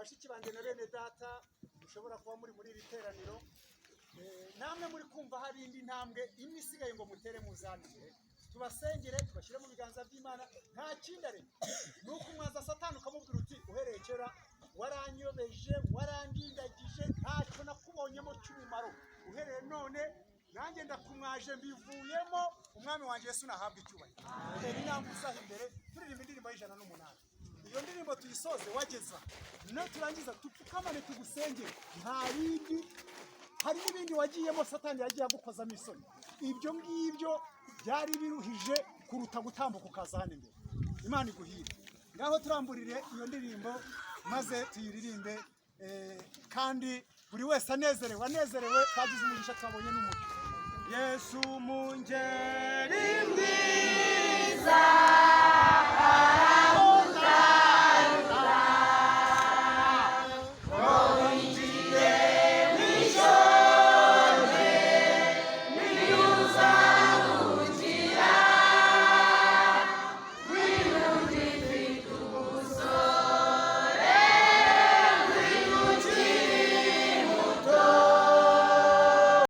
Bashiki banjye na bene data mushobora kuba muri muri iri teraniro, namwe muri kumva hari indi ntambwe imwe isigaye ngo mutere, muzanire tubasengere, tubashyire mu biganza by'Imana. Nta kindi ari ni ukumwaza Satani, ukamubwira uti: "Uhereye kera waranyobeje, warandindagije, ntacyo nakubonyemo cy'umumaro. Uhereye none nanjye ndakumwaje, mbivuyemo. Umwami wanjye Yesu nahabwa icyubahiro." Tera intambwe uzaha imbere, turirimba indirimbo y'108. Iyo ndirimbo tuyisoze wageza no turangiza dupfukamane tugusengere. Nta bindi, hari n'ibindi wagiyemo Satani yagiye agukozamo isoni. Ibyo ngibyo byari biruhije kuruta gutambuka ukaza hano imbere. Imana iguhire. Ngaho turamburire iyo ndirimbo maze tuyiririmbe, kandi buri wese anezerewe, anezerewe. Twagize umugisha, twabonye n'umucyo. Yesu mungeri mwiza.